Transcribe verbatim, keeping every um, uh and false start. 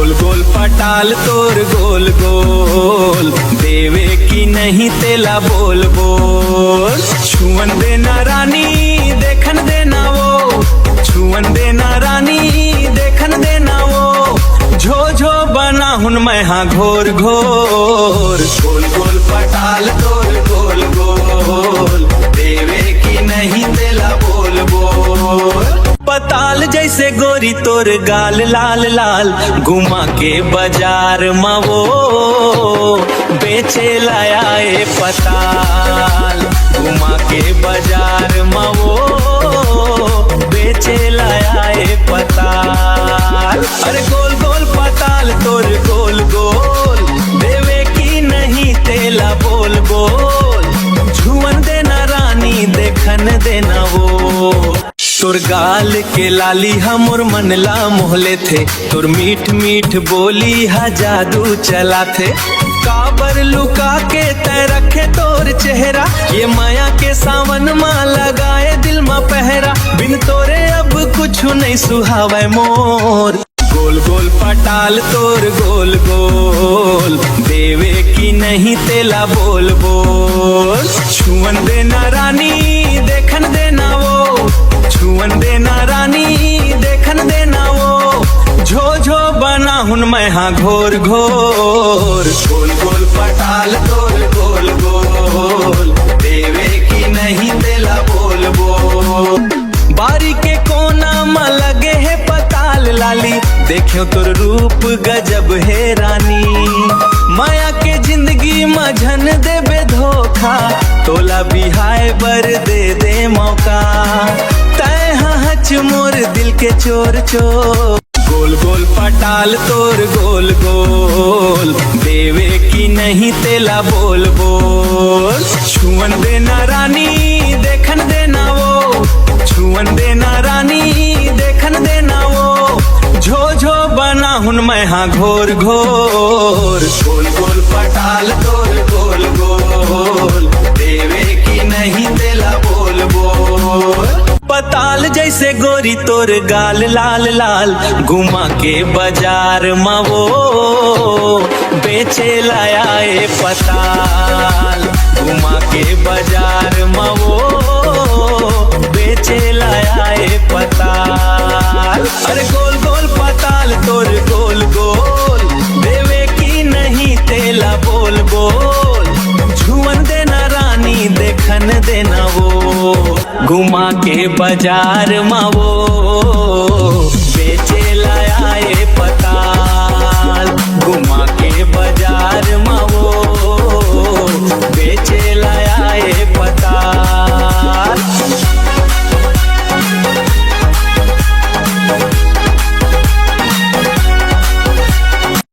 गोल गोल पताल तोर गोल गोल, देवे कि नहीं तेला बोल बोल। छुअन देना रानी, देखन देना वो, छुअन देना रानी, देखन देना वो। झो झो बनाहुन मैं हाँ घोर घोर। गोल गोल पताल तोर गोल गोल, देवे कि नहीं तेला बोल बोल। पताल जैसे गोरी तोर गाल लाल लाल, घुमा के बाजार मा वो बेचे लाया ए पताल। घुमा के बाजार मा वो बेचे लाया ए पताल। अरे गोल गोल पताल तोर गोल गोल, देवे कि नहीं तेला बोल बोल। छुअन देना रानी, देखन देना वो। तोर गाल के लाली हा मोर मन ला मोह लेथे, तोर मीठ मीठ बोली हा जादू चलाथे। काबर लुका के तै रखे तोर चेहरा, ये माया के सावन मा लगाए दिल मा पहरा। बिन तोरे अब कुछ नहीं सुहावै मोर। गोल गोल पताल तोर गोल गोल, देवे कि नहीं तेला बोल बोल। छुअन देना रानी, देखन देना वो, छुअन देना रानी, देखन देना वो। झो झो बनाहुन मैं हाँ घोर घोर। गोल गोल पताल तोर गोल गोल, देवे कि नहीं तेला बोल बोल। बारी के कोना मा लगे हे पताल लाली, देख्यो तोर रूप गजब हे रानी। माया के जिंदगी मा झन देबे धोखा, तोला बिहाय बर दे दे मौका। तै हा हच मोर दिल के चोर चोर। गोल गोल पताल तोर गोल गोल, देवे कि नहीं तेला बोल बोल। छुअन देना रानी, देखन देना वो, छुअन देना रानी, देखन देना वो। झो झो बनाहुन मैं हाँ घोर घोर। गोल गोल पताल तोर गोल गोल, देवे कि नहीं तेला बोल बोल। पताल जैसे गोरी तोर गाल लाल लाल, घुमा के बाजार मा वो बेचे लाया ए पताल। घुमा के बाजार मा वो बेचे लाया ए पताल। अरे गोल गोल पताल तोर गोल गोल, देवे कि नहीं तेला बोल बोल। छुअन देना रानी, देखन देना वो, घुमा के बाजार मा वो